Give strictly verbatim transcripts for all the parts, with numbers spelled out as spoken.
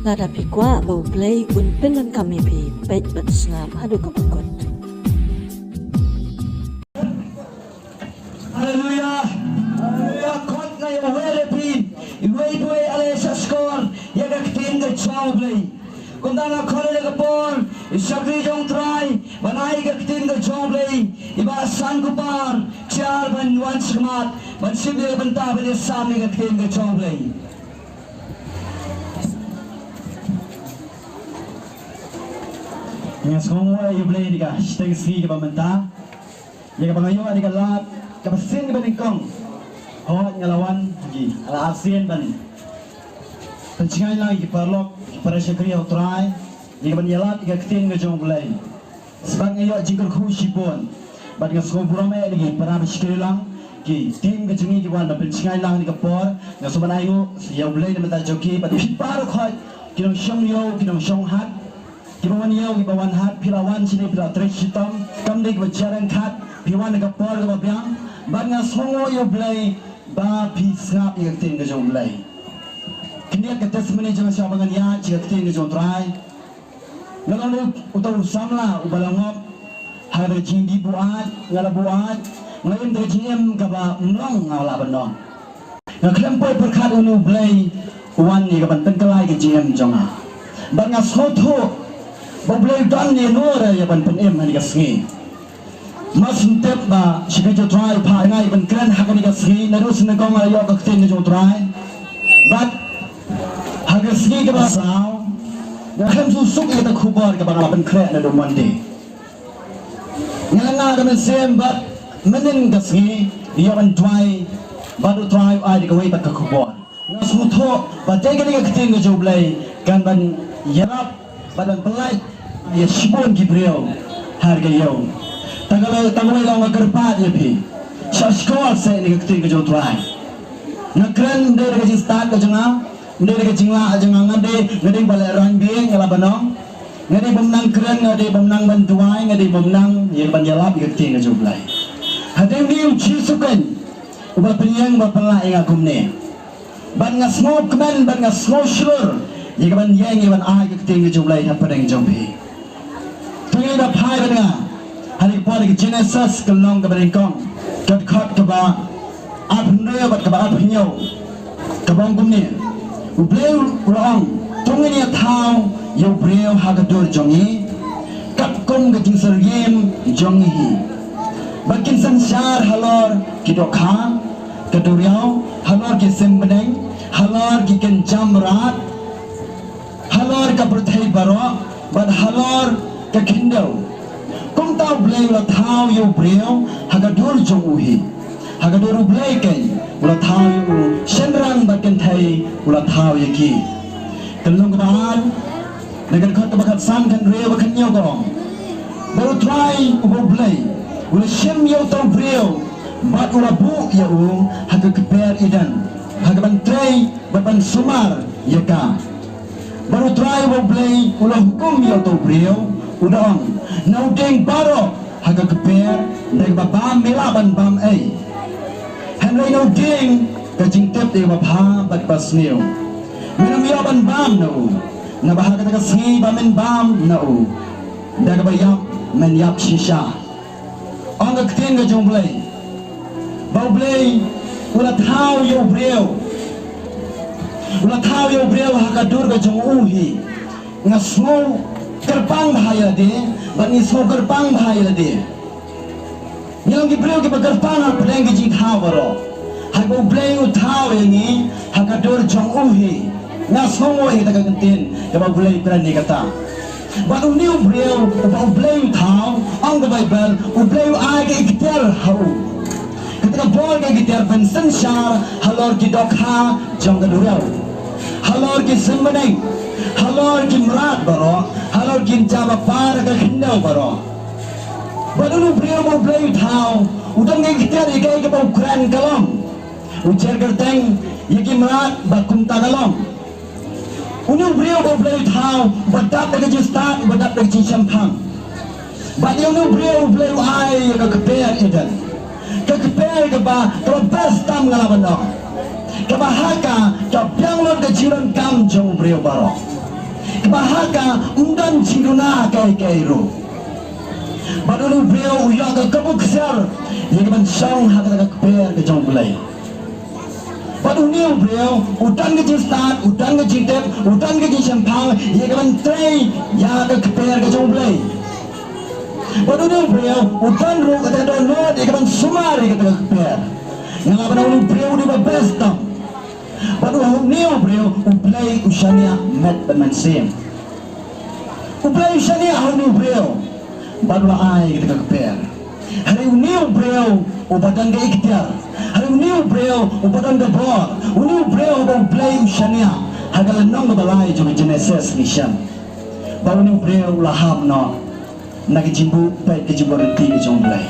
Lada phi kwah ba U Blei un pyndonkam ïa phi, peit bad sngap haduh kaba kut. Haleluya. Haleluya. Khot nga ïa uwei re phi, iwei pa iwei, ale shah shkor ïa ka ktien ka jong U Blei. Kumta nga khot ïa ka por i shakri jong U Trai ban ai ka ktien ka jong U Blei, i Bah Sankupar Chiar ban wan shakhmat ban shim ïa ka bynta ban ïasam ïa ka ktien ka jong U Blei. Nga sngewnguh ïa U Blei ïa ka shiteng sngi kaba mynta, ïa kaba nga ïoh ïa ka lad kaba sien kaba nyngkong. Hooid, nga la wan ha ki, nga la arsien ban pynshngaiñ lang ïa ki paralok, ki para shakri U Trai, ïa kaban ïalap ïa ka ktien ka jong U Blei. Sbad nga ïoh jingkyrkhu shibun. Bad nga sngewburom eh ïa ki para ba shakri lang, ki team ka jong ngi ki wan ban pynshngaiñ lang ha kane ka por. Nga sngewbha ban ainguh ïa U Blei na ka bynta jong ki bad phi baroh khoit, ki nongshong ïew, ki nongshong hat, kiba wan ïew, kiba wan hat, phi la wan shane, phi la trei shitom, kam dei kiba jia ryngkat, phi wan ha ka por kaba biang. Bad nga sngewnguh ïa U Blei ba phi sngap ïa ka ktien ka jong U Blei. Khyndiat ka testimony jong nga sha ba ngan ïaid sha ka ktien ka jong U Trai. Nga long uta u samla uba la ngop ha ka jingdih buaid, nga la buaid, nga im da ka jingim kaba ym long nga lah ban ong. Nga khlem poi pyrkhat une U Blei u wan ïa kaban pynkylla ïa ka jingim jong nga. Bad nga sngewthuh ba U Blei u don ïa no re ïa ban pynim ha kane ka sngi. Mas ym tip ba shakri jong U Trai u phah ïa nga ïa ban kren ha kane ka sngi, naduh sien nyngkong nga la ïoh ka ktien ka jong U Trai. Bad ha ka sngi kaba saw nga khlem shu suk ïa kata ka khubor kaba nga la pynkhreh naduh Monday. Nga la ngat da mynsiem bad mynnin ka sngi ïoh ban duwai bad U Trai u ai da kawei pat ka khubor. Nga sngewthuh ba dei kane ka ktien ka jong U Blei kan ban ïarap bad ban pyllait ïa shibun ki briew ha ka ïew. Tang kawei, tang kawei long nga kyrpad ïa phi, shah shkor seh ïa ka ktien ka jong U Trai. Nga kren ym dei da ka jingstad ka jong nga, ym dei da ka jinglah ka jong nga, nga dei, nga dei ba leh rangbieng, nga lah ban ong. Nga dei bym nang kren, nga dei bym nang ban duwai, nga dei bym nang ïa ban ïalap ïa ka ktien ka jong U Blei. Hadien une U Jisu keiñ uba pynïeng, uba pynlah ïa nga kumne. Bad nga sngewkmen bad nga sngewshlur ïa kaban ïeng ïa ban ai ka ktien ka jong U Blei hapdeng jong phi. To ngin ïa phai bad nga ha ka por ka Genesis ka lynnong kaba nyngkong, ka dkhot kaba arphew hynriew bad kaba arphew hynñiew. Kaba ong kumne, U Blei u la ong, to ngin ïa thaw ïa u briew ha ka dur jong ngi, katkum ka jingsyriem jong ngi hi. Ba kin synshar halor ki dohkha ka duriaw, halor ki sim bneng, halor ki kynja mrad, halor ka pyrthei baroh, bad halor ka khyndew. Kumta U Blei u la thaw ïa u briew ha ka dur jong u hi. Ha ka dur U Blei keiñ u la thaw ïa u, shynrang bad kynthei u la thaw ïa ki. Ka lynnong kaba ar, na ka dkhot kaba khatsan, khathynriew bad khathynñiew ka ong, ba U Trai uba U Blei u la shim ïa uta u briew bad u la buh ïa u ha ka kper Eden, ha kaban trei bad ban sumar ïa ka. Bad U Trai uba U Blei u la hukum ïa uta u briew, u da ong, na u dieng baroh ha ka kper da kaba bam me lah ban bam ei, hynrei na u dieng ka jingtip da kaba bha bad kaba sniew, men ym ïoh ban bam na u, naba ha kata ka sngi ba men bam na u, da kaba ïap men ïap shisha. Ong ka ktien ka jong U Blei ba U Blei u la thaw ïa u briew, u la thaw ïa u briew ha ka dur ka jong u hi. Nga sngew kyrpang bha ïa lade, bad ngi sngew kyrpang bha ïa lade. Ngi long ki briew kiba kyrpang hapdeng ki jingthaw baroh. Haba U Blei u thaw ïa ngi ha ka dur jong u hi. Nga sngewnguh ïa kata ka ktien kaba U Blei u kren ïa kata. Bad une u briew uba U Blei u thaw, ong ka Baibl, U Blei u ai ka iktiar ha u. Kata ka bor ka iktiar ban synshar halor ki dohkha jong ka duriaw, halor ki sim bneng, halor ki mrad baroh, halor ki kynja ba par ka khyndew baroh. Bad une u briew uba U Blei u thaw u don ka iktiar ïa kaei kaba u kren ka long. U jer kyrteng ïa ki mrad ba kumta ka long. Une u briew uba U Blei u thaw uba dap da ka jingstad, uba dap da ka jingshemphang. Bad ïa une u briew U Blei u ai ïa ka kper Eden. Ka kper kaba, kaba best tam nga lah ban ong. Kaba ha ka, ka biang lut ka jingdonkam jong u briew baroh. Ba ha ka um don jingduna kaei kaei ruh. Bad une u briew u ïoh ka kabu ksiar ïa ka ban shong ha kata ka kper ka jong U Blei. Bad une u briew u don ka jingstad, u don ka jingtip, u don ka jingshemphang ïa ka ban trei ïa ka kper ka jong U Blei. Bad une u briew u don ruh kata ka dohnud ïa ka ban sumar ïa kata ka kper. Nga lah ban ong une u briew u dei ba best tam. Bad une u briew U Blei u shaniah met bad mynsiem. U Blei u shaniah ha une u briew bad u la ai kata ka kper. Hynrei une u briew uba don ka iktiar, hynrei une u briew uba don ka bor, une u briew uba U Blei u shaniah, ha ka lynnong kaba lai jong ka Genesis ngi shem ba une u briew u la hap noh na ka jingbuh bad ka jingbuh rynti ka jong U Blei.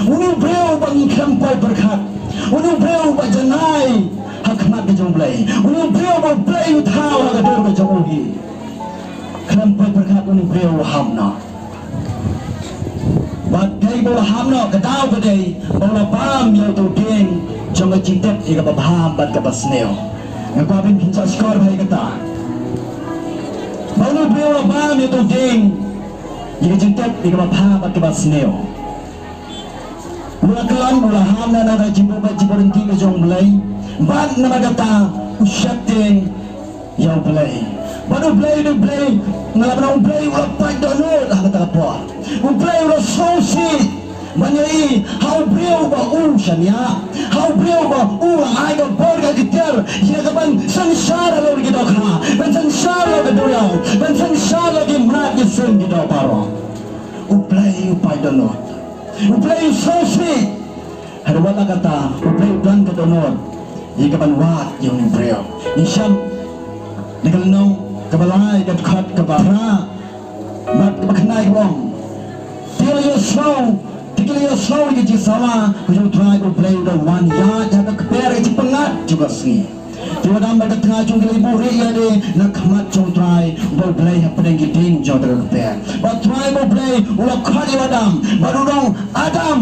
Une u briew uba ngi khlem poi pyrkhat, une u briew uba janai ha khmat ka jong U Blei, une u briew uba U Blei u thaw ha ka dur ka jong u hi. Khlem poi pyrkhat une u briew u la hap noh. Bad kaei ba u la hap noh, ka daw ka dei ba u la bam ïa uto u dieng jong ka jingtip ïa kaba bha bad kaba sniew. Nga kwah ban pynshah shkor bha ïa kata. Ba une u briew u la bam ïa uto u dieng ïa ka jingtip ïa kaba bha bad kaba sniew. U la khlem, u la hap na ka jingbuh bad jingbuh rynti ka jong U Blei. Bad namar kata u sheptieng ïa U Blei. Bad U Blei, U Blei, nga lah ban ong U Blei u la pait dohnud ha kata ka por. U Blei u la sngewsih ban ïohi ha u briew uba u shaniah, ha u briew uba u la ai ka bor ka iktiar ïa ka ban synshar halor ki dohkha, ban synshar halor ka duriaw, ban synshar halor ki mrad ki seng ki doh baroh. U Blei u pait dohnud. U Blei u sngewsih. Hynrei wat la kata, U Blei u don ka dohnud ïa ka ban wad ïa une u briew. Ngi shem na ka lynnong kaba lai, ka dkhot kaba phra bad kaba khyndai ka ong: Te la ïohsngew, te ki la ïohsngew ïa ka jingsawa ka jong U Trai, ba U Blei u dang wan ïaid ha ka kper ka jingpyngngad jong ka sngi. Te u Adam bad ka tnga jong u ki la buhrieh ïalade na khmat jong U Trai uba U Blei hapdeng ki dieng jong kata ka kper. Bad U Trai uba U Blei u la khot ïa u Adam bad u ong: Adam,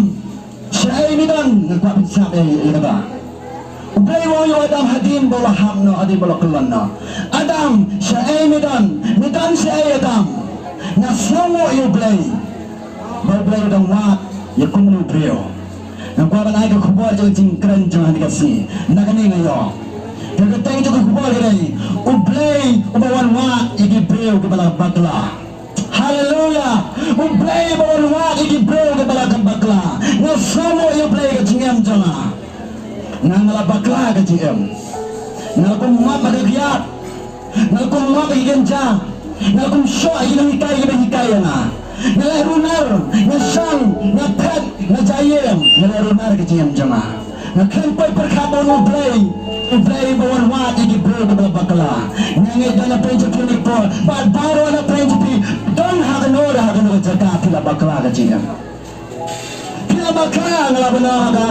shaei me don? Nga kwah pynsngap ïa kata. U Blei u ong ïa u Adam hadien ba u la hap noh, hadien ba u la kyllon noh: Adam, shaei me don? Me don shaei Adam? Nga sngewnguh ïa U Blei ba U Blei u dang wad ïa kumno u briew. Nga kwah ban ai ka khubor jong ka jingkren jong nga ha kane ka sngi. Na kane nga ïoh ka kyrteng jong ka khubor ka dei: U Blei uba wan wad ïa ki briew kiba la bakla. Haleluya. U Blei uba wan wad ïa ki briew kiba la bakla. Nga sngewnguh ïa U Blei ka jingim jong nga. Nga, nga la bakla ka jingim. Nga la kum map ha ka kiad. Nga la kum map ha ki kynja. Nga la kum shoh ha ki nonghikai kiba hikai ïa nga. Nga leh runar, nga shang, nga phet, nga jaïem. Nga leh runar ka jingim jong nga. Nga khlem poi pyrkhat ba un U Blei, U Blei ba wan wad ïa ki briew kiba la bakla. Nga ngeit don na pdeng jong phi kane ka por bad baroh na pdeng jong phi, don ha kano ruh ha kano ka jaka phi la bakla ka jingim. Phi la bakla, nga la bynta ha ka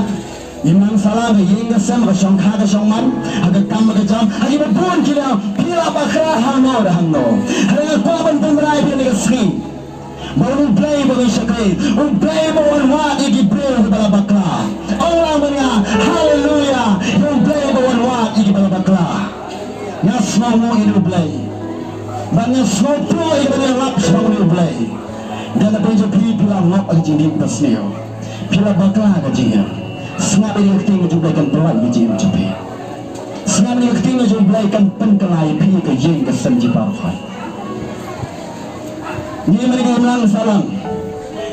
imlang sahlang, ka ïing ka sem, ka shongkha ka shongman, ha ka kam ka jam, ha kiba bun ki liang phi la bakla hangno da hangno. Hynrei nga kwah ban pynbna ïa phi ha kane ka sngi ba un U Blei ba ngi shakri, U Blei ba wan wad ïa ki briew kiba la bakla. Ong lang bad nga, haleluya, ïa U Blei ba wan wad ïa kiba la bakla. Nga sngewnguh ïa U Blei bad nga sngewthuh ïa kaba nga lap shaphang U Blei. Don na pdeng jong phi, phi la ngop ha ka jingdih basniew, phi la bakla ka jingim. Sngap ïa ka ktien ka jong U Blei kan pyllait ka jingim jong phi. Sngap ïa ka ktien ka jong U Blei kan pynkylla ïa phi, ïa ka ïing ka sem jong phi baroh. Ngi mane ka imlang sahlang,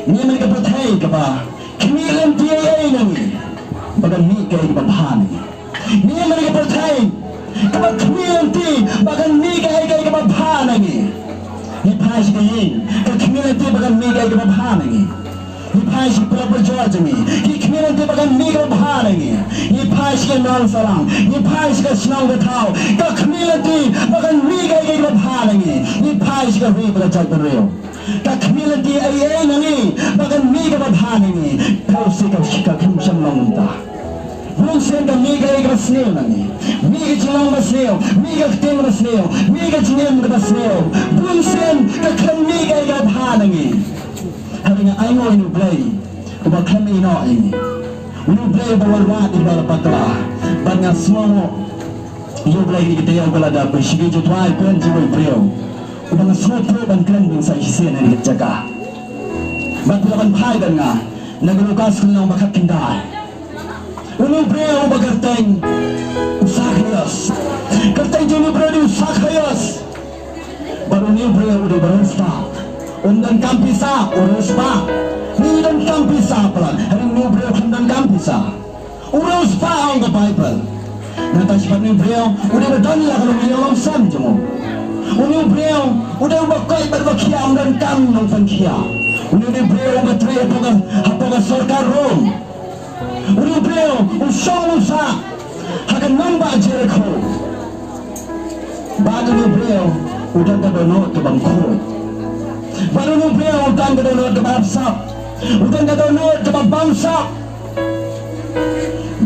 ngi mane ka pyrthei kaba khmih lynti ei ei na ngi ba kan mih kaei kaba bha na ngi. Ngi mane ka pyrthei kaba khmih lynti ba kan mih kaei kaei kaba bha na ngi. Ngi phai sha ka ïing, ka khmih lynti ba kan mih kaei kaba bha na ngi. Ngi phai sha ki para bajur jong ngi, ki khmih lynti ba kan mih kaba bha na ngi. Ngi phai sha ka imlang sahlang, ngi phai sha ka shnong ka thaw, ka khmih lynti ba kan mih kaei kaei kaba bha na ngi. Ngi phai sha ka ri bad ka jaitbynriew, ka khmih lynti ei ei na ngi ba kan mih kaba bha na ngi. Phi sngewsih, ka khmih shem long mynta. Bun sien ka mih kaei kaba sniew na ngi. Mih ka jinglong ba sniew, mih ka ktien ba sniew, mih ka jingim kaba sniew. Bun sien ka khlem mih kaei kaba bha na ngi. Hynrei nga ainguh ïa U Blei uba khlem ïehnoh ïa ngi. U Blei uba wan wad ïa kiba la bakla. Bad nga sngewnguh ïa U Blei, ïa kata ka lada ba shakri jong U Trai, kren jingmut briew. Ba nga sngewthuh ban kren bynta shisien ha kane ka jaka. Bad phi lah ban phai bad nga na ka Lukas lynnong ba khatkhyndai. Une u briew uba kyrteng u Sakhaios. Kyrteng jong une u briew u dei u Sakhaios. Bad une u briew u dei u riewspah. Um donkam pisa, u riewspah. Une u donkam pisa palat. Hynrei une u briew um donkam pisa. U riewspah, ong ka Baibl. Nangta shaphang une u briew u dei ba don la ka longïing longsem jong u. Une u briew u dei uba koit bad uba khia, um donkam nongpynkhia. Une u dei u briew uba trei hapoh ka, hapoh ka sorkar Rom. Une u briew u shong u sah ha ka nongbah Jerikho. Bad une u briew u don ka dohnud kaba khuid. Bad une u briew u don ka dohnud kaba arsap. U don ka dohnud kaba bamsap.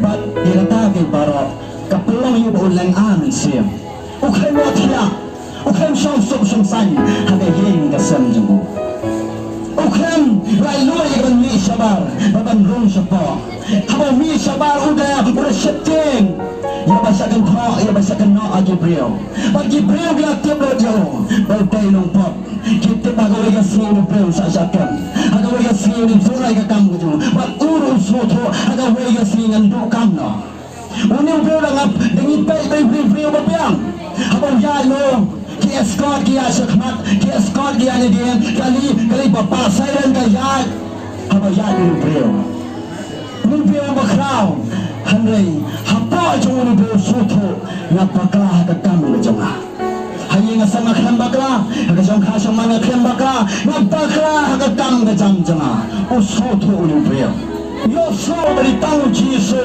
Bad ïa kata ka baroh ka pynlong ïa u ba u lynga mynsiem. U khlem ïohthiah, u khlem shong suk shong saiñ ha ka ïing ka sem jong u. U khlem rai luid ïa ka ban mih shabar bad ban rung shapoh. Haba u mih shabar u da, u da sheptieng ïa ba shah kynthoh, ïa ba shah kynnoh ha ki briew. Bad ki briew ki la tip lut ïa u ba u dei nongpop. Ki tip ha kawei ka sngi une u briew u sah shah kem. Ha kawei ka sngi une u duh ïa ka kam ka jong u. Bad u ruh u sngewthuh ha kawei ka sngi ngan duh kam noh. Une u briew da ngap, da ngi peit ba u briew, briew ba biang. Haba u ïaid noh, ki escort ki ïaid shakhmat, ki escort ki ïaid na dien, kali, kali ba pah siren ka ïaid. Haba ïaid une u briew. Une u briew ba khraw, hynrei hapoh jong une u briew u sngewthuh, nga bakla ha ka kam ka jong nga. Ha ïing ha sem nga khlem bakla, ha ka jong kha jong man nga khlem bakla, nga bakla ha ka kam ka jam jong nga. U sngewthuh une u briew. Ïohsngew ba dei tang u Jisu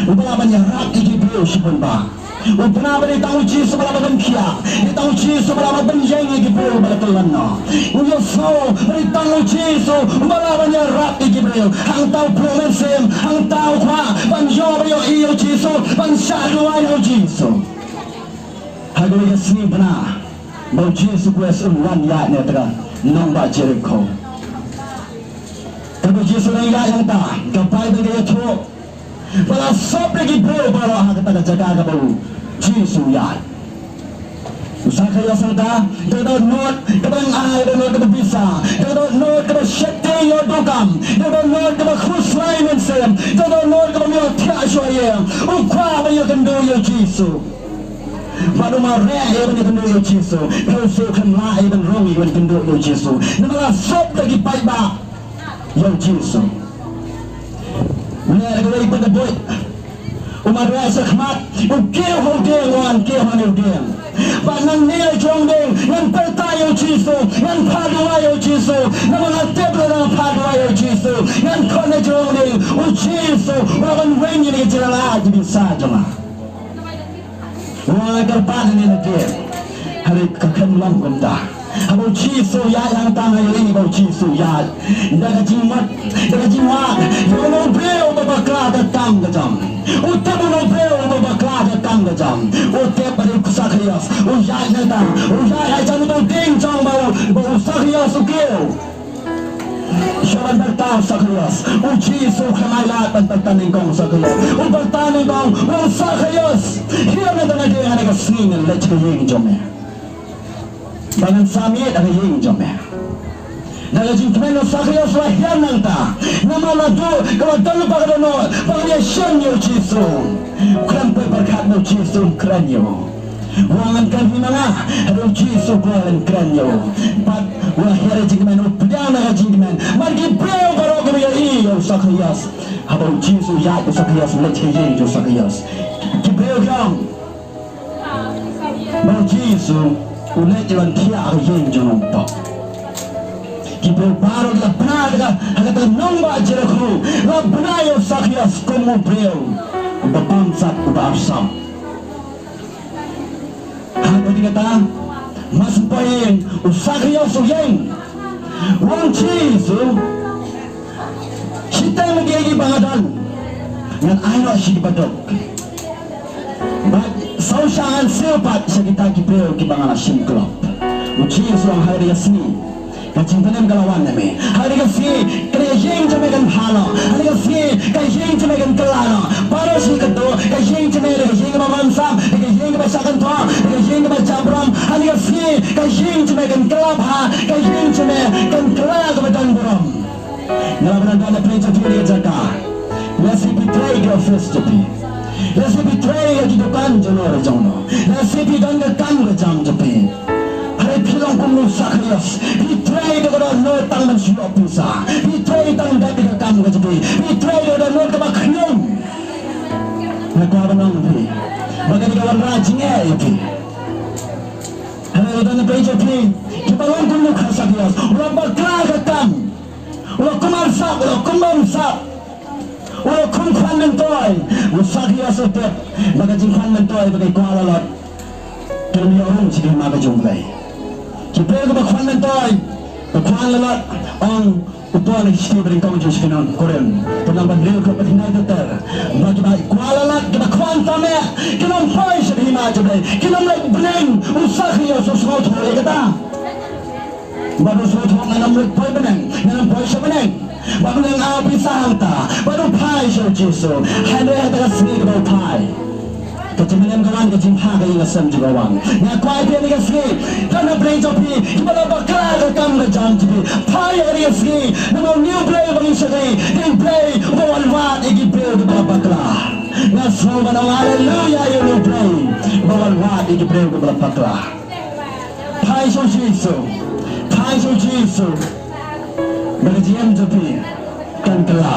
uba lah ban ïarap ïa ki briew shibun bah. U bna ba dei tang u Jisu uba lah ban pynkhiah, dei tang u Jisu uba lah ban ïeng ïa ki briew ba la kyllon noh. U ïohsngew ba dei tang u Jisu uba lah ban ïarap ïa ki briew. Hangta u phuh mynsiem, hangta u kwah ban ïoh ba ïohi ïa u Jisu, ban shah duwai ïa u Jisu. Ha kawei ka sngi bna ba u Jisu Khrist un wan ïaid na kata ka nongbah Jerikho. Kaba u Jisu u ïaid hangta, ka Baibl ka ïathuh ba la sop ïa ki briew baroh ha kata ka jaka kaba u Jisu u ïaid. U Sakhaios hangta, da ka dohnud kaba nang ai, da ka dohnud kaba pisa, da ka dohnud kaba sheptieng ïoh duh kam, da ka dohnud kaba khuslai mynsiem, da ka dohnud kaba ïohthiah shuwa ïing, u kwah ban ïakynduh ïa u Jisu. Bad u mareh ïa ban ïakynduh ïa u Jisu. Phi u shu khlem lah ïa ban rung ïa ban kynduh ïa u Jisu. Namar la sop da ki paidbah ïa u Jisu. U leh da kawei pat ka buit. U mareh shakhmat. U kiew ha u dieng, u wan kiew ha u dieng. Bad nangne la jrong ding, ngan pyrta ïa u Jisu, ngan phah duwai ïa u Jisu. Namar nga tip lada nga phah duwai ïa u Jisu, ngan khot na jrong ding, u Jisu u lah ban weng ïa kane ka jingïaid lynti jong nga. Nga kyrpad ïa kane ka, hynrei ka khlem long kumta. Haba u Jisu u ïaid hangta nga ïohi ba u Jisu u ïaid da ka jingmut, da ka jingmut. Ïa uno u briew uba bakla ka kam ka jam. U tip uno u briew uba bakla ka kam ka jam. U tip ba dei u Sakhaios. U ïaid hangta. U ïaid ha jan uto u dieng jong ba u, ba u Sakhaios u kiew. Sha ban pyrta u Sakhaios. U Jisu u khlem ai lad ban pyrta nyngkong u Sakhaios. U pyrta nyngkong, u Sakhaios, hiar na ka dieng ha kane ka sngi, ngan leit sha ka ïing jong me. Ba ngan sa miet ha ka ïing jong me. Da ka jingkmen u Sakhaios u la hiar nangta. Namar la duh, ka la don lypa ka dohnud ba ngan ïashem ïa u Jisu. U khlem poi pyrkhat ba u Jisu un kren ïa u. U ong ngan kren hi ma nga, hynrei u Jisu u ong ngan kren ïa u. Bad u la hiar ïa ka jingkmen, u pdiang na ka jingkmen. Namar ki briew baroh kiba ïohi ïa u Sakhaios. Haba u Jisu u ïaid, u Sakhaios u leit sha ka ïing jong u Sakhaios. Ki briew ki ong ba u Jisu u leit ïa ban thiah ha ka ïing jong u nongpop. Ki briew baroh ki la bna ha kata ka nongbah Jerikho, la bna ïa u Sakhaios kum u briew uba bamsap, uba arsap. Ha kaba dei kata, mar shu poi ïing, u Sakhaios u ïeng. U ong, Jisu, shiteng ma kiei kiei ba nga don, ngan ai noh sha ki baduk. Bad saw shah ngan siew pat sha kita ki briew kiba nga la shim klop. U Jisu u ong, ha kane ka sngi ka jingpynim ka la wan na me. Ha kane ka sngi ka ïing jong me kan bha noh. Ha kane ka sngi ka ïing jong me kan kylla noh. Baroh shi katto, ka ïing jong me, ka ïing kaba bamsap, ka ïing kaba shah kynthoh, ka ïing kaba shah burom. Ha kane ka sngi Ka ïing jong me kan kylla bha, ka ïing jong me kan kylla kaba don burom. Nga la ban don na pyrshah phi ïa ka jaka. Lehse phi trei ka office jong phi. Lehse phi trei ïa ki dukan jong no jong no. Lehse phi don ka kam ka jam jong phi. Hynrei phi long kum u Sakhios. Phi trei da ka dohnud tang ban shu ïoh pisa. Phi trei tang da ka kam ka jong phi. Phi trei da ka dohnud kaba khñium. Nga kwah ban ong phi ba ka dei ka wanrah jingeh ïa phi. Hynrei lada na pyrshah phi, kiba long kum u Sakhios, u la bakla ka kam, u la kum arsap, u la kum bamsap, u la kum khwan myntoi, u Sakhios u tip ba ka jingkhwan myntoi bad ka kwah lalot kan ym ïoh rung sha ka hima ka jong U Blei. Ki briew kiba khwan myntoi, ba khwan lalot, ong u Paul ha ka shithi ba nyngkong jong u sha ki nong Korinth, ka lynnong ba hynriew ka dkhot ba hynñiew ter ter, ba kiba kwah lalot, kiba khwan tam eh, kin ym poi sha ka hima jong U Blei, kin ym leit bneng. U Sakhios u sngewthuh ïa kata. Bad u sngewthuh, ngan ym leit poi bneng, ngan ym poi sha bneng. Bad u nang ai pisa hangta, bad u phai sha u Jisu. Hynrei ha kata ka sngi kaba u phai, ka jingmynsiem ka wan, ka jingpha ka ïing ka sem jong ka wan. Nga kwah ïa phi ha kane ka sngi, don ha pdeng jong phi kiba la bakla ka kam ka jam jong phi. Phai ha kane ka sngi, namar une U Blei uba ngi shakri, dei U Blei uba wan wad ïa ki briew kiba la bakla. Nga sngew ban ong haleluya ïa une U Blei uba wan wad ïa ki briew kiba la bakla. Phai sha u Jisu, phai sha u Jisu. Ba ka jingim jong phi kan kylla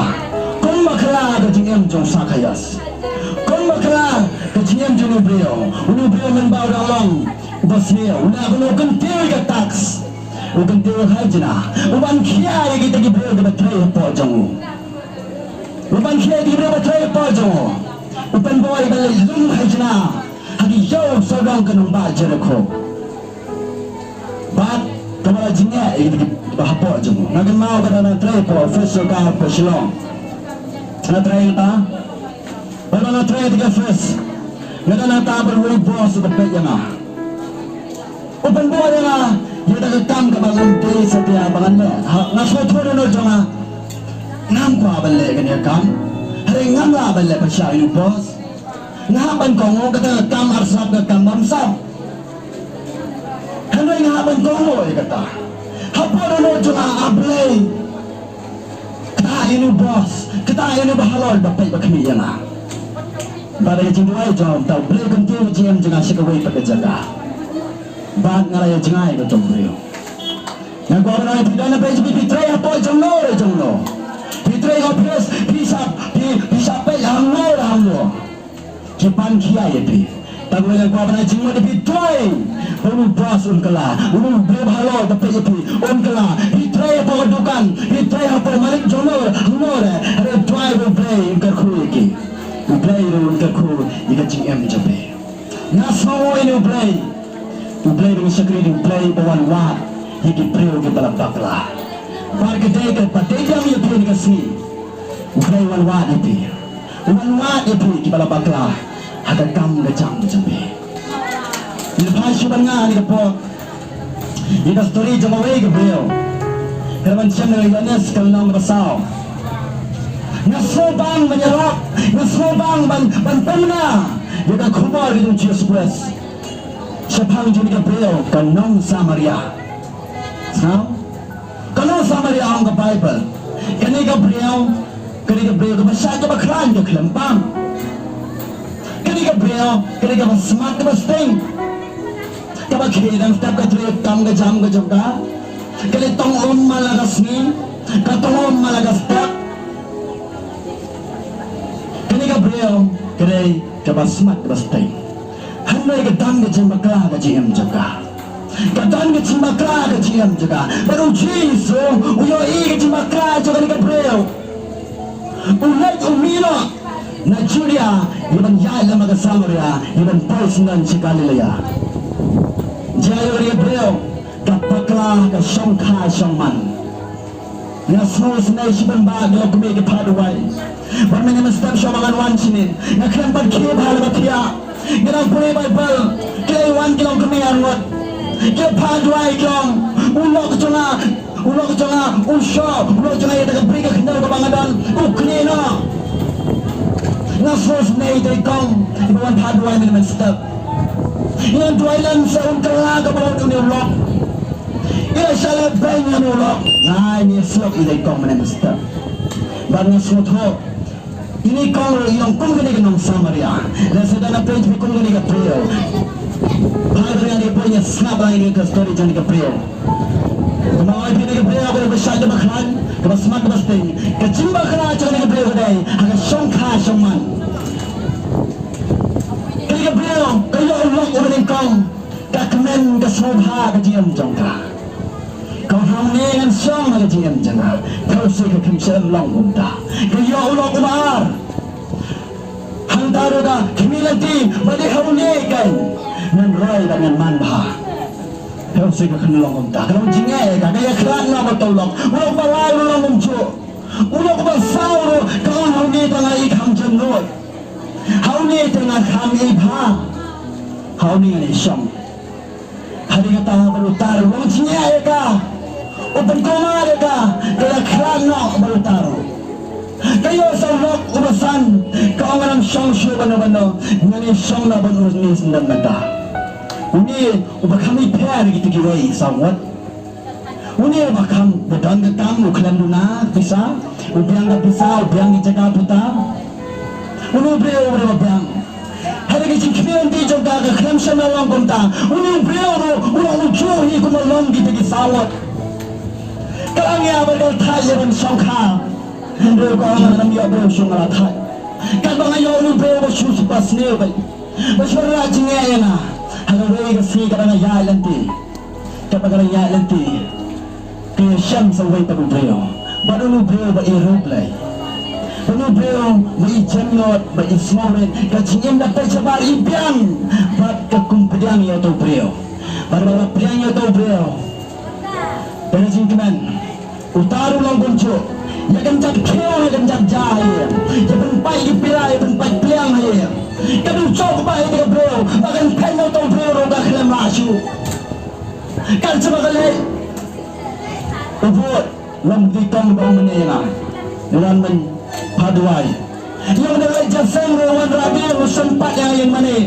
kumba kylla ka jingim jong u Sakhios. Kumba kylla ka jingim jong une u briew. Une u briew mynba u dang long uba sniew, u dang, u kyntiew ïa ka tax, u kyntiew ïa ka khajna, u ban khia ïa kita ki briew kiba trei hapoh jong u. U ban khia ïa ki briew ba trei hapoh jong u. U pynbor ïa ka lum khajna ha ki ïew sawdong ka nongbah Jerikho. Bad kaba la jingeh ïa ki ba hapoh jong u. Nga kynmaw kata nga trei hapoh office sorkar hapoh Shillong. Nga trei hangta. Bad nga trei ha kata ka office, nga don hangta bad uwei u boss uba peit ïa nga. U pynbor ïa nga ïa kata ka kam kaba ngan dei satia ba ngan leh. Ha, nga sngewthuh ha dohnud jong nga, ngam kwah ban leh kane ka kam. Hynrei ngam lah ban leh pyrshah ïa u boss. Nga hap ban kohnguh, kata ka kam arsap, ka kam bamsap. Hynrei nga hap ban kohnguh ïa kata. Hapoh dohnud jong nga, A Blei, kata ïa une u boss, kata ïa une u bahalor ba peit ba khmih ïa nga. Bad da ka jingduwai jong nga, U Blei u kyntiew ka jingim jong nga sha kawei pat ka jaka. Bad nga la ïa jngai ïa kato ka briew. Nga kwah ban ong ïa phi, don ha pdeng jong phi, phi trei hapoh jong no re jong no. Phi trei ha office, phi shah, phi, phi shah peit hangno re hangno. Ki pan khia ïa phi. Tang ba nga kwah ban ai jingmut ïa phi, duwai ba une u boss un kylla, une u briew bahalor ba peit ïa phi un kylla. Phi trei hapoh ka dukan, phi trei hapoh malik jong no re hangno re, hynrei duwai ba U Blei un kyrkhu ïa ki. U Blei ruh un kyrkhu ïa ka jingim jong phi. Nga sngew ïa une U Blei. U Blei ba ngi shakri dei U Blei ba wan wad ïa ki briew kiba la bakla. Bad ka dei kaba dei biang ïa phi ha kane ka sngi. U Blei wan wad ïa phi. U wan wad ïa phi kiba la bakla ha ka kam ka jam ka jong phi. Ngi phai shuh ban nga ha kane ka por ïa ka story jong kawei ka briew. Ka la mynsiem na ka Ïoannis ka lynnong kaba saw. Nga sngewbang ban ïarap, nga sngewbang ban, ban pynbna ïa ka khubor ka jong u Jisu Khrist shaphang jong kane ka briew, ka nong Samaria. Sngap? Ka nong Samaria, ong ka Baibl. Kane ka briew, kane ka briew kaba shait kaba khlaiñ, ka khlem pang. Kane ka briew, kane kaba smat kaba sting. Kaba khie dang step ka trei kam ka jam ka jong ka. Ka leit tong um man la ka sngi, ka tong um man la ka step. Kane ka briew ka dei kaba smat kaba sting. Hynrei ka don ka jingbakla ha ka jingim jong ka. Ka don ka jingbakla ha ka jingim jong ka. Bad u Jisu u ïohi ka jingbakla jong kane ka briew. U leit u mih noh na Judia ïa ban ïaid lem bad ka Samaria ïa ban poi syndon sha Galilaia. Jia ïa kane ka briew ka bakla, ka shongkha shongman. Nga sngewsynei shibun ba ki longkmie ki phah duwai. Bad mynne mynstep shuwa ba ngan wan shane, nga khlem pat khie bha lem bad phi. Nga dang pule Baibl, ki la wan ki longkmie arngut, ki phah duwai, ki ong, u lok jong nga, u lok jong nga u shoh, u lok jong nga ïa kata ka bri ka khyndew kaba nga don u knieh noh. Nga sngewsynei ïa ki kong kiba wan phah duwai mynne mynstep. Ngan duwai lem sa un kylla ka bor une u lok. Ïa sha leh beiñ ïa une u lok. Ngai ne slok i dei kong mynne mynstep. Bad nga sngewthuh. Ine i kong ruh i long kum kane ka nong Samaria. Lehse da na page phi kum kane ka briew. Phai ba ngan ïa poi ïa sngap ba ine ka story jong ka briew. Kumba ong phi kane ka briew kaba shait kaba khlaiñ, kaba smat kaba sting. Ka jingbakla jong kane ka briew ka dei ha ka shongkha shongman. Kane ka briew ka ïoh u lok uba nyngkong. Ka kmen ka sngewbha ka jingim jong ka. Ka ong hangne ngan shong ha ka jingim jong nga. Phi ïohi ka khyndiat long kumta. Ka ïoh u lok uba ar. Hangta ruh ka khmih lynti ba dei ha une keiñ ngan roi bad ngan man bha. Phi ïohi ka khyndiat long kumta. Ka long jingeh ka, ka ïakhlad noh bad uto u lok. U lok uba lai u long kumjuh. U lok uba saw ruh ka ong ha une te nga ïeit kham jemnud. Ha une te nga kham ïeit bha. Ha une ngan ïashong. Hadien kata bad uta ruh long jingeh ïa ka. U pynkulmar ïa ka, ka ïakhlad noh bad uta ruh. Ka ïoh sa u lok uba san, ka ong ngan ym shong shuh bano bano, ngan ïashong noh bad une u syndon mynta. Une uba kham ïeit pher na kita kiwei saw ngut. Une uba kham, ba don ka kam, u khlem duna pisa, u biang ka pisa, u biang ki jaka puta. Une u briew uba biang. Hynrei ka jingkhmih lynti jong ka ka khlem shym la long kumta. Une u briew ruh u long kumjuh hi kumba long kita ki saw ngut. Ka la ngiah bad ka la thait ïa ban shongkha. Hynrei ka ong ngan ym ïoh briew shuh, nga la thait. Katba nga ïoh une u briew ba shu sngewbha sniew bad ba shu rah jingeh ïa nga. Ha kawei ka sngi katba nga ïaid lynti. Katba ka la ïaid lynti, ka ïashem sa uwei pat u briew. Bad une u briew ba i riewblei. Bad une u briew ba i jemnud, ba i sngewrit. Ka jingim da peit shabar i biang. Bad ka kum pdiang ïa uto u briew. Bad ba la pdiang ïa uto u briew, da ka jingkmen, uta ruh u long kumjuh. Ïa ka kjat khiew, ïa ka kjat ja ha ïing. Ïa pynpait ki pila, ïa pynpait pliang ha ïing. Ka dei u jok ba ïa ka briew, ba kan pynpait na uto u briew ruh ka khlem lah shuh. Kan shu ba ka leh. U bud, long dei kong ba ong mynne ïa nga. Wan myn pha duwai. Ïa u dang leit jingïaseng ruh wan rah biang u sympat ïa nga ïa mynne.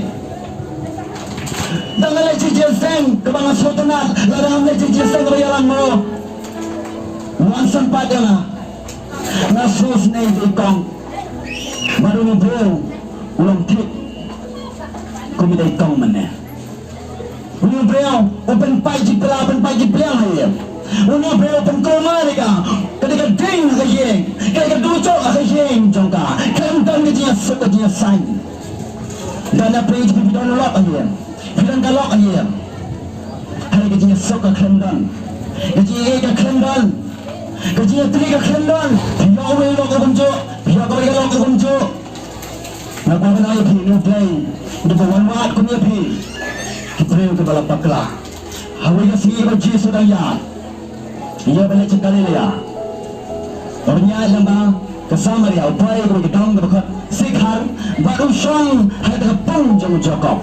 Dang leit jingïaseng kaba nga sngewtynnat, lada ngam leit jingïaseng kaba ïalang mo. Wan sympat ïa nga. Nga sngewsynei dei kong. Bad une u briew u long thik kum i dei kong mynne. Une u briew u pynpait jingpylla, pynpait jingpliang ha ïing. Une u briew u pynkulmar ïa ka. Ka dei ka ding ha ka ïing, ka dei ka dujok ha ka ïing jong ka. Khlem don ka jingïasuk ka jingïasaiñ. Don na pyrthei phi don lok ha ïing, phi don ka lok ha ïing. Hynrei ka jingïasuk ka khlem don, ka jingïeit ka khlem don, ka jingïatylli ka khlem don. Phi ïoh uwei u lok kumjuh, phi ïoh kawei ka lok kumjuh. Nga kwah ban ong ïa phi, une u Blei u dei ba wan wad kum ïa phi, ki briew kiba la bakla. Ha kawei ka sngi ba u Jisu u dang ïaid, u ïaid ban leit sha Galilea, u ïaid lyngba ka Samaria, u poi ha kawei ka dong kaba khot Sikhar, bad u shong ha kata ka pung jong u Jakob.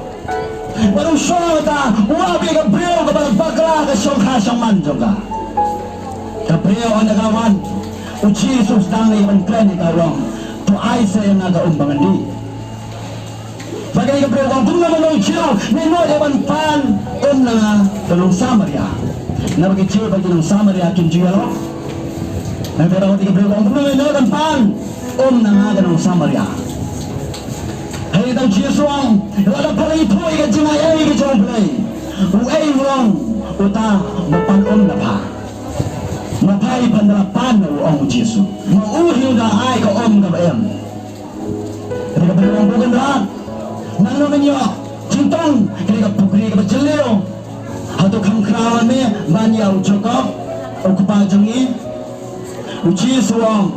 Bad u shong ha kata, u ap ïa ka briew kaba la bakla ha ka shongkha shongman jong ka. Ka briew ynda ka la wan, u Jisu u sdang ïa ban kren ïa ka, u ong, to ai sa ïa nga ka um ba ngan dih. Bad kane ka briew ka ong, kumno ma nong Jiw me nud ïa ban pan um na nga ka nong Samaria? Naba ki Jiw bad ki nong Samaria kim ju ïalok. Naba kata ka briew ka ong, kumno me nud ban pan um na nga ka nong Samaria? Hynrei uta u Jisu u ong, lada phi la ithuh ïa ka jingaiei ka jong U Blei, uei u long uta ba pan um na pha? Ma pha i pan da la pan, u ong u Jisu. Ma u hi u da ai ka um kaba im. Kata ka briew u ong, Ko Kynrad, nangno men ïoh jingtong kane ka pukri kaba jylliew? Hato kham khraw me ban ïa u Jakob u kpa jong ngi? U Jisu u ong,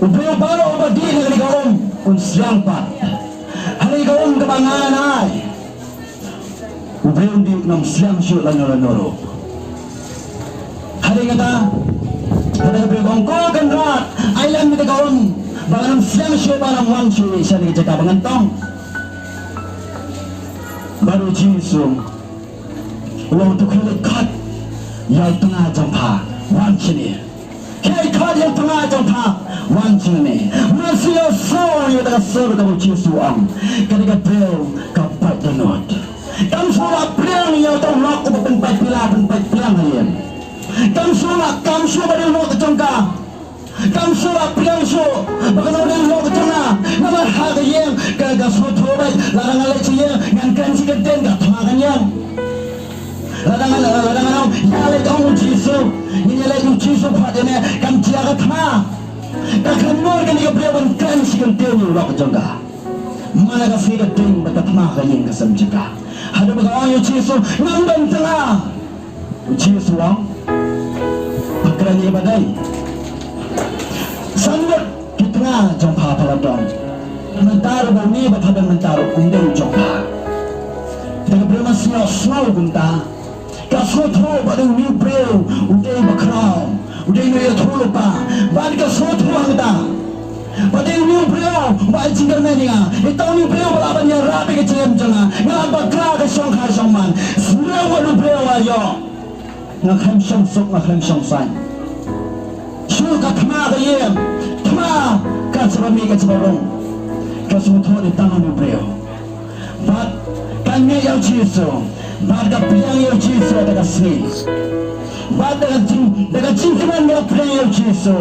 u briew baroh uba dih na kane ka um un sliang pat. Ha kane ka um kaba ngan ai, u briew un dih un ym sliang shuh lano lano ruh. Hadien kata, kata ka briew ka ong, Ko Kynrad, ai lem kata ka um ba ngan ym sliang shuh, ba ngan ym wan shuh sha kane ka jaka ba ngan tong. Bad u Jisu u ong, to khie leit khot ïa u tnga jong pha wan shane. Khie khot ïa u tnga jong pha wan shane. Mar shu ïohsngew ïa kata ka sur kaba u Jisu u ong, kata ka briew ka pait dohnud. Pynpait pila, pynpait pila ha ïing. Kam shuh la, kam shuh ba dei u lok ka jong ka. Kam shuh la, pdiang shuh ba kano dei u lok ka jong nga. Namar ha ka ïing ka, ka sngewthuh beit, lada nga leit sha ïing ngan kren shi kyntien, ka thma ka ïing. Lada nga, lada nga ong ïa leit ong u Jisu, ngin ïa leit, u Jisu khot ïa me, kam jia ka thma. Ka khlem nud kane ka briew ban kren shi kyntien ïa u lok ka jong ka. Mana ka sngi ka ding bad ka thma ka ïing ka sem jaka. Haduh ba ka ong ïa u Jisu, ngam don tnga. U Jisu u ong, pha kren ïa ba dei. San ngut ki tnga jong pha pha la don? Mynta ruh ba une ba pha don mynta ruh um dei u jong pha. Te ka briew mynsngew, sngew kumta. Ka sngewthuh ba dei une u briew u dei bakhraw, u dei u ïathuh lypa. Bad ka sngewthuh hangta ba dei une u briew ba ai jingkyrmen ïa nga. Ita une u briew ba lah ban ïarap ïa ka jingim jong nga. Nga la bakla ka shongkha shongman. Sngewthuh ba une u briew ba ïoh. Nga khlem shong suk, nga khlem shong saiñ. Shu ka thma ka ïing, thma ka jaba mih ka jaba rung. Ka sngewthuh ïa tang une u briew. Bad ka ngeit ïa u Jisu. Bad ka pdiang ïa u Jisu da ka sngi. Bad da ka jing, da ka jingkmen ka pdiang ïa u Jisu.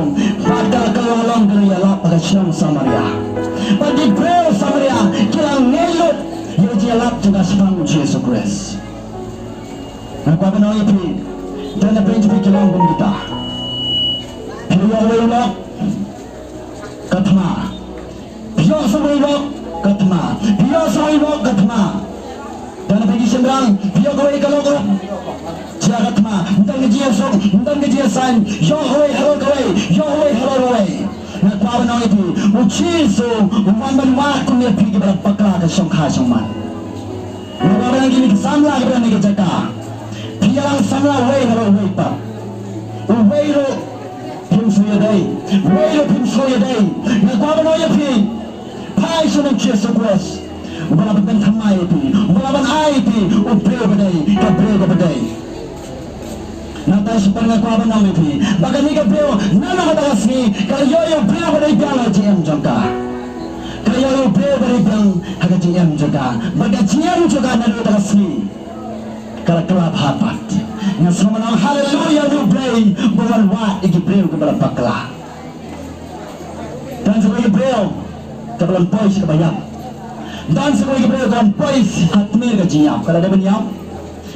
Bad ka, ka la long ka ïalap ha ka shnong Samaria. Bad ki briew Samaria ki la ngeit lut ïa ka jingïalap jong ka shaphang u Jisu Khrist. Nga kwah ban ong ïa phi, don na pdeng jong phi ki long kum kita. Phi ïoh wei u lok, ka thma. Phi ïoh sa wei u lok, ka thma. Phi ïoh sa wei u lok, ka thma. Don na pdeng ki shynrang, phi ïoh kawei ka lok, jia ka thma. Ym don ka jingïasuk, ym don ka jingïasaiñ. Ïoh kawei, halor kawei, ïoh kawei, halor kawei. Nga kwah ban ong ïa phi, u Jisu u wan ban wad kum ïa phi kiba la bakla ka shongkha shongman. Nga kwah ban ong ïa kine ki samla kiba don ha kane ka jaka. Phi ïalang samla uwei halor uwei pat. Uwei ruh phim sngewdei, uwei ruh phim sngewdei. Nga kwah ban ong ïa phi, phai sha u Jisu Khrist, uba la pynthymmai ïa phi, uba la ban ai ïa phi u briew ba dei, ka briew kaba dei. Nangta shaphang nga kwah ban ong ïa phi ba kane ka briew, naduh kata ka sngi ka la ïoh ïa u briew ba dei biang ha ka jingim jong ka. Ka la ïoh ïa u briew ba dei biang ha ka jingim jong ka. Bad ka jingim jong ka naduh kata ka sngi ka la kylla bha pat. Nga sngewbha ban ong haleluya ïa U Blei ba u wan wad ïa ki briew kiba la bakla. Don sa kawei ka briew kaba la poi sha kaba ïap. Don sa kawei ka briew kaba la poi ha tmier ka jingïap. Ka la dei ban ïap.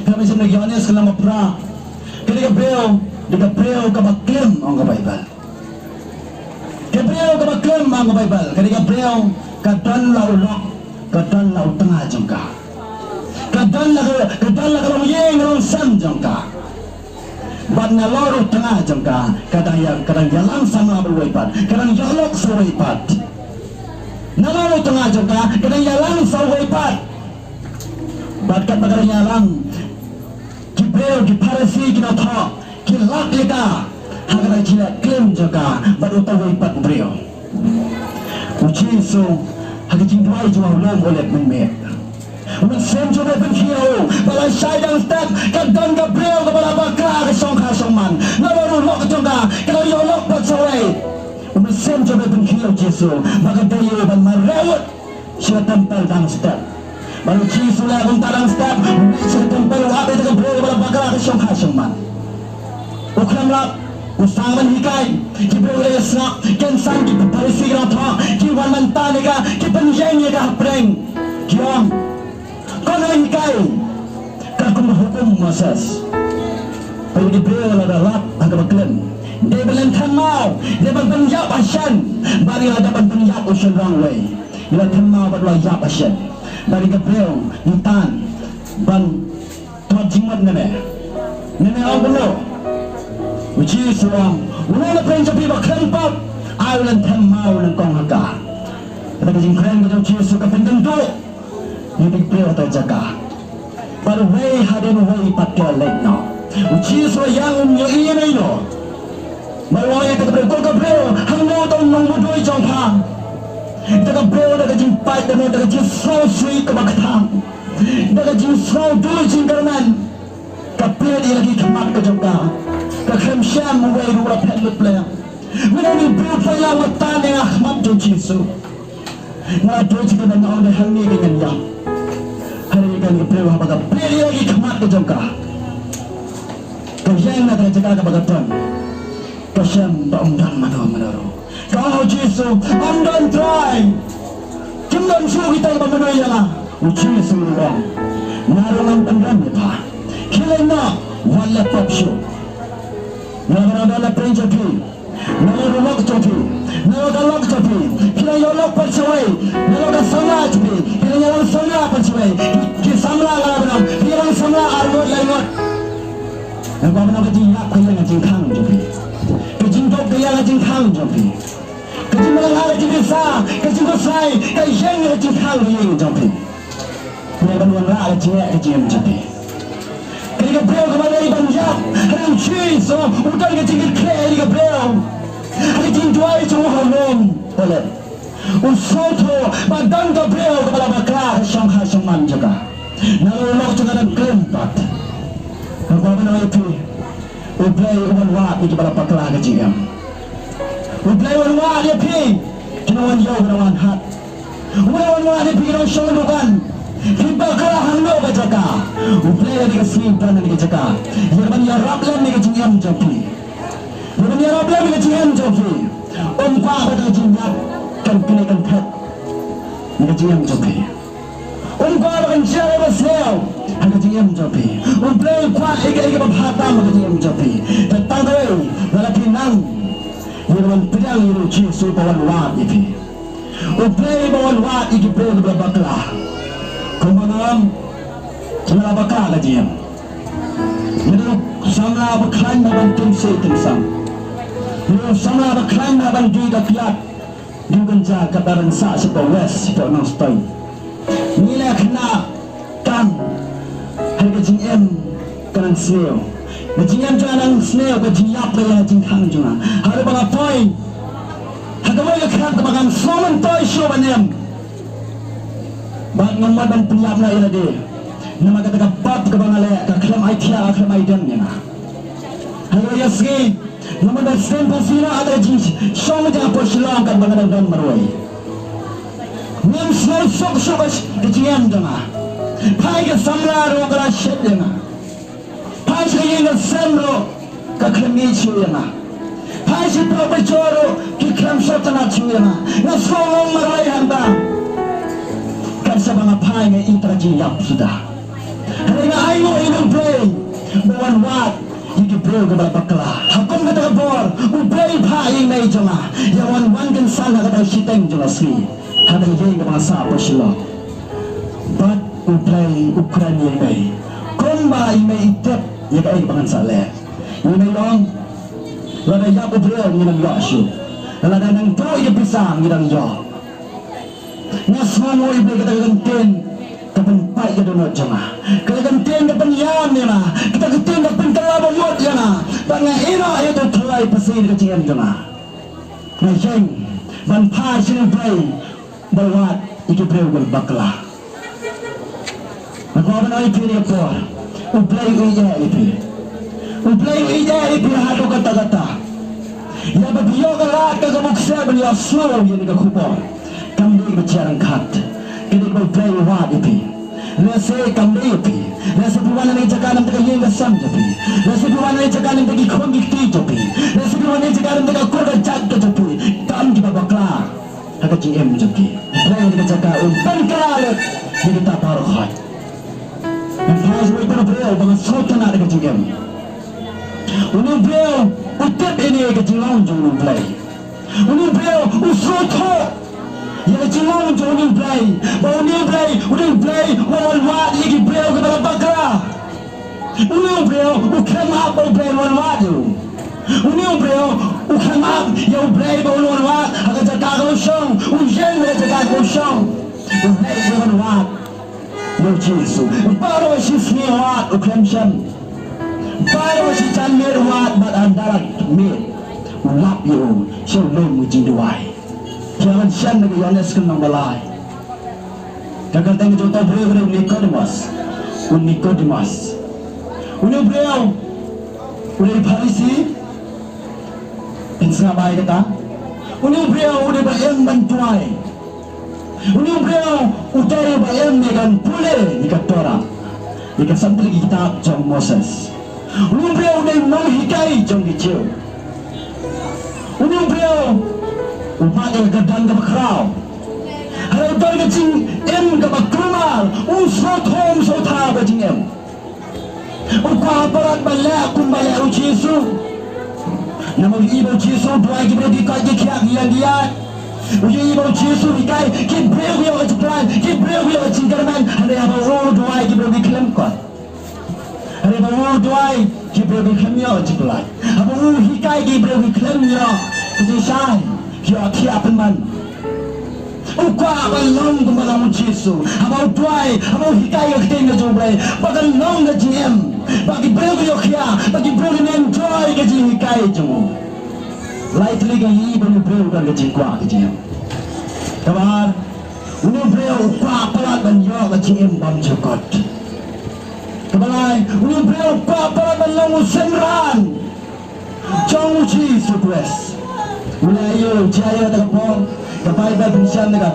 Ka mut sha Ïoannis ka lynnong ba phra. Kane ka briew dei ka briew kaba klim, ong ka Baibl. Ka briew kaba klim, ong ka Baibl. Kane ka briew ka don la u lok, ka don la u tnga jong ka. Ka don la ka, ka don la ka longïing longsem jong ka. Bad nalor u tnga jong ka, ka dang ïa, ka dang ïalang samla bad uwei pat, ka dang ïoh lok sa uwei pat. Nalor u tnga jong ka, ka dang ïalang sa uwei pat. Bad katba ka dang ïalang, ki briew, ki Pharisi, ki nongthoh ki lap ïa ka ha kata ka jingleh klim jong ka bad uta uwei pat u briew. U Jisu ha ka jingduwai jong u ha u lum Olib mynmiet, u mynsiem jong u ba la pynkhiew, ba la shai dang step, ka don ka briew kaba la bakla ka shongkha shongman. Nalor u lok jong ka, ka la ïoh lok pat sa uwei. U mynsiem jong u ba la pynkhiew, Jisu, ba ka dei ïa u ban mareh wut sha ka templ dang step. Bad u Jisu u leh kumta dang step, u leit sha ka templ, u ap ïa ka briew ba la bakla ka shongkha shongman. U khlem lap, u sdang ban hikai. Ki briew ki la sngap, kynsan ki Pharisi ki nongthoh ki wan ban tan ïa ka, ki pynïeng ïa ka hapdeng, ki ong, kano hikai katkum ka hukum Moses? Bad ki briew la da lap ha kaba klim, dei ban leit them maw, dei ban pynïap ha shen? Bad ki la dep ban pynïap u shynrang uwei. Ki la them maw bad la ïap ha shen. Bad ki briew ki tan ban thot jingmut na me, na me ong kumno? U Jisu u ong, uno na pdeng jong phi ba khlem pop, ai u leit them maw nyngkong ha ka. Kata ka jingkren ka jong u Jisu ka pynkynduh ïa ki briew ha kata ka jaka. Bad uwei hadien uwei pat ki la leit noh. U Jisu u ïeng, um ïohi ïa no ïa no. Bad u ong ïa kata ka briew, ko ka briew, hangno uta u nongmudui jong pha? Kata ka briew da ka jingpait, da ka jingsngewsih kaba kthang, da ka jingsngewdei jingkyrmen, ka peit ïa la ki khmat ka jong ka. Ka khlem shem uwei ruh, la phet lut blei. Mynta une u briew u poi lang, u tan ïa ka khmat jong u Jisu. Nga la duh jingkyrmen, nga ong dei hangne kein ngan ïap. Hynrei kane ka briew haba ka peit ïa la ki khmat ka jong ka, Ïeng na ka jaka kaba ka don. Ka shem ba ym don mano mano ruh. Ka ong, "O Jisu, ym don trai. Kim don shuh kita kiba mano ïa nga." U Jisu u ong, "Nga ruh ngam pynrem ïa pha. Khie leit noh, wat leh pop shuh." Nga ruh don la pyrshah phi. Nalor ka lok jong phi, nalor ka lok jong phi, phi la ïoh lok pat shawei, nalor ka samla jong phi, phi la ïoh lok samla pat shawei, ki samla la ba nang, phi la samla ar ngut lai ngut. Nalor ka ba nang ka jingïap ka ïeng ka jingkhang jong phi, ka jingduk ka ïeng ka jingkhang jong phi, ka jingmyntoi ka jingpisa, ka jingkorsai ka ïeng ka jingkhang ka ïeng jong phi. Ngi ban wanrah ka jingeh ka jingem jong phi. Kane ka briew kaba dei ban ïap, ha u Jisu, u don ka jingkitkhlieh ïa ka briew. Ha ka jingduwai jong u ha Rom, u leh. U sngewthuh ba don ka briew kaba la bakla ha shong ha shong man jong ka. Nalor u lok jong ka dang khlem pat. Nga kwah ban ong ïa phi, U Blei u wan wad ïa kiba la bakla ha ka jingem. U Blei u wan wad ïa phi, ki nongwan ïew, ki nongwan hat. U Blei u wan wad ïa phi ki nongshong dukan, phi bakla hangno ka jaka. U Blei ha kane ka sngi u don ha kane ka jaka ïa ban ïarap lem ïa ka jingim jong phi. Ïa ban ïarap lem ïa ka jingim jong phi. Um kwah ba ka jingïap kan knieh kan phet ïa ka jingim jong phi. Um kwah ba kan jia ba sniew ha ka jingim jong phi. U Blei u kwah ïa ka, ïa kaba bha tam ha ka jingim jong phi. Te tang kawei, lada phi nang ïa ka ban pdiang ïa u Jisu ba wan wad ïa phi. U Blei ba wan wad ïa ki briew kiba la bakla. Kumba nga ong, nga la bakla ka jingim. Nga dei u samla ba khlaiñ ha ban tim sei tim sam. Nga dei u samla ba khlaiñ ha ban die ka kiad. Dei u kynja ka dang sah shapoh west, shapoh Nongstoiñ. Ngi leh khynnah, tang ha ka jingim ka nang sniew. Ka jingim jong nga nang sniew, ka jingïap ka ïa ka jingkhang jong nga. Haduh ba nga poi ha kawei ka khmat kaba ngam sngewmyntoi shuh ban im. Bad ngam mut ban pynïap noh ïa lade. Namar kata ka pap kaba nga leh ka khlem ai thiah, ka khlem ai dem ïa nga. Ha kawei ka sngi, namar ba sdang phasi noh ïa ka jingshong jong nga hapoh Shillong katba nga dang don marwei. Ngam sngewsuk shuh ka jingim jong nga. Phai ka samla ruh ka la shet ïa nga. Phai sha ka ïing ka sem ruh ka khlem ïeit shuh ïa nga. Phai sha pyrshah ruh ki khlem sngewtynnat shuh ïa nga. Nga sngew long marwei hangta. Kat shaba nga phai nga ïohi ïa ka jingïap suda. Hynrei nga ainguh ïa U Blei ba wan wad ïa ki briew kiba la bakla. Ha kum kata ka por U Blei u phah ïa i mei jong nga ïa wan wan kynsan ha kata ka shiteng jong ka sngi. Ha kata ka ïing kaba nga sah hapoh Shillong. Bad U Blei u kren ïa i mei kumba i mei i tip ïa kaei kaba ngan sa leh. I mei i ong, lada ïap u briew ngi nang ïoh shuh. Lada nang duh ïa ka pisa ngi nang ïoh. Nga sngewnguh ïa kata ka kyntien ka pynpait ïa ka dohnud jong nga. Kata ka kyntien ka pynïam ïa nga. Kata ka kyntien ka pynkylla ba mut ïa nga. Bad nga ïehnoh ïa uto u thlai phasi ha ka jingim jong nga. Nga ïeng ban phai sha U Blei ba wad ïa ki briew kiba bakla. Nga kwah ban ong ïa phi ha kane ka por, U Blei u ïeit ïa phi. U Blei u ïeit ïa phi haduh katta katta. Ïa ba phi ïoh ka lad ka kaba u ksiar ban ïohsngew ïa kane ka khubor kam dei kaba jia ryngkat. Ka dei kaba U Blei u wad ïa phi. Lehse kam dei ïa phi. Lehse phi wan na kane ka jaka na ka bynta ka ïing ka sem jong phi. Lehse phi wan na kane ka jaka na ka bynta ki khun ki kti jong phi. Lehse phi wan na kane ka jaka na ka bynta ka kur ka jait ka jong phi. Kam kiba bakla ha ka jingim jong ki. Phi wan na kane ka jaka un pynkylla lut ïa kita baroh khoit. Nga phai sha uwei u briew ba nga sngewtynnat ha ka jingim. Une u briew u tip ïa kane ka jinglong jong une u Blei. Une u briew u sngewthuh ïa ka jinglong jong une u Blei. Ba une u Blei, une u Blei u wan wad ïa ki briew kiba la bakla. Une u briew u khlem ap ba u Blei u wan wad ïa u. Une u briew u khlem ap ïa u Blei ba un wan wad ha ka jaka kaba u shong. U ïeng ha ka jaka kaba u shong. U leit ïa ban wad ïa u Jisu. Baroh shi sngi wad u khlem shem. Baroh shi janmiet wad bad ha ynda la miet u lap ïa u sha u lum ka jingduwai. Phi hap ban shem na ka Ïoannis ka lynnong ba lai. Ka kyrteng jong uto u briew ka dei u Nikodemos. U Nikodemos. Une u briew u dei Pharisi. Phin sngap bha ïa kata. Une u briew u dei ba im ban duwai. Une u briew u dei ba im ïa ka ban pule ïa ka Torah, ïa ka saphew tylli ki kitab jong u Moses. Une u briew u dei u nonghikai jong ki Jiw. Une u briew u mad ïa ka kyrdan kaba khraw. Haba u don ka jingim kaba kulmar, u sngewthuh, u sngewthuh ka jingim. U kwah palat ban leh kumba leh u Jisu. Namar u ïohi ba u Jisu u duwai ki briew ki koit ki khiah, ki ïeng ki ïaid. U ïohi ba u Jisu u hikai ki briew ki ïoh ka jingpyllait, ki briew ki ïoh ka jingkyrmen. Hynrei haba u duwai ki briew ki khlem koit. Hynrei haba u duwai ki briew ki khlem ïoh ka jingpyllait. Haba u hikai ki briew ki khlem ïoh ka jingshai, ki ïoh thiah pynban. U kwah ban long kumba long u Jisu. Haba u duwai, haba u hikai ka ktien ka jong U Blei, ba kan long ka jingim, ba ki briew ki ïoh khiah, ba ki briew kin enjoy ka jinghikai jong u. Lai tylli ka ïohi ba une u briew u don ka jingkwah ka jingim. Kaba ar, une u briew u kwah palat ban ïoh ka jingim bymjukut. Kaba lai, une u briew u kwah palat ban long u synran jong u Jisu Khrist. U la ïoh, u la ïoh kata ka por, ka Baibl pynshai na ka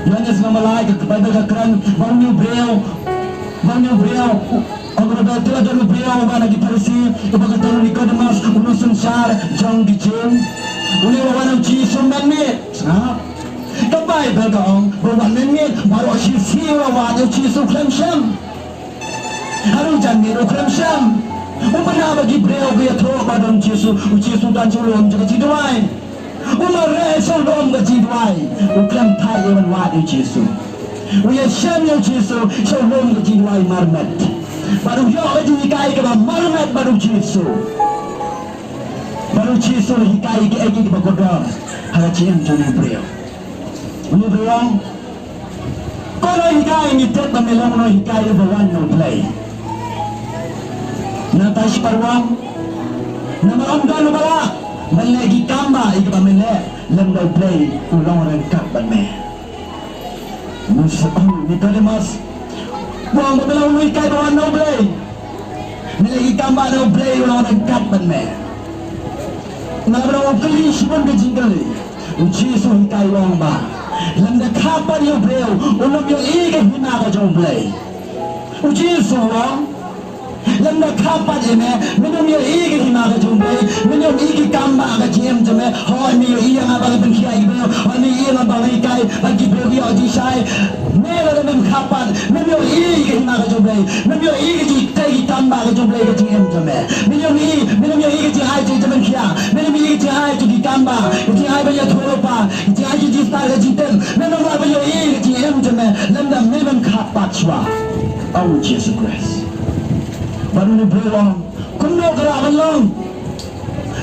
Ïoannis lynnong ba lai, ka Baibl ka kren ba une u briew, ba une u briew, u, u, u, u, u briew uba na ki Pharisi, uba kyrteng u Nikodemus, u nongsynshar jong ki Jiw. Une u la wan ha u Jisu mynmiet. Ha? Ka Baibl ka ong ba u wan mynmiet, baroh shisien u la wad ïa u Jisu khlem shem. Haduh janmiet u khlem shem. U bna ba ki briew ki ïathuh ba don u Jisu, u Jisu u don sha u lum jong ka jingduwai. U mareh sha u lum ka jingduwai. U khlem thait ïa ban wad ïa u Jisu. U ïashem ïa u Jisu sha u lum ka jingduwai marmet. Bad u ïoh ka jinghikai kaba marmet bad u Jisu. Bad u Jisu u hikai ïa kiei kiei kiba kordor ha ka jingim jong une u briew. Une u briew u ong, ko nonghikai, ngi tip ba me long u nonghikai uba wan na U Blei. Nangta u shipara u ong, namar ym don uba lah ban leh ki kam bah ïa kiba me leh lymda U Blei u long ryngkat bad me. Mynta u Nikodemus u ong ba me long u nonghikai uba wan na U Blei. Me leh ki kam bah lymda U Blei u long ryngkat bad me. Namar u kylli shibun ka jingkylli. U Jisu u hikai u ong ba lymda kha pat ïa u briew, um ïohi ka hima ka jong U Blei. U Jisu u ong, lymda kha pat ïa me, men ym ïohi ka hima ka jong U Blei, men ym ïohi ki kam bah ka jingim jong me. Hooid me ïohi ïa nga ba nga pynkhiah ïa ki briew, hooid me ïohi ïa nga ba nga hikai bad ki briew ki ïoh jingshai. Me lada mem kha pat, mem ïohi ka hima ka jong U Blei, mem ïohi ka jingtei ki kam bah ka jong U Blei ka jingim jong me. Men ym ïohi, men ym ïohi ka jingai jong ka jingpynkhiah, men ym ïohi ka jingai jong ki kam bah, ka jingai ban ïathuhlypa, ka jingai jong ka jingstad ka jingtip. Men ym lah ban ïohi ka jingim jong me lymda mem kha pat shuwa, ong u Jisu Khrist. Bad une u briew u ong, kumno ka lah ban long?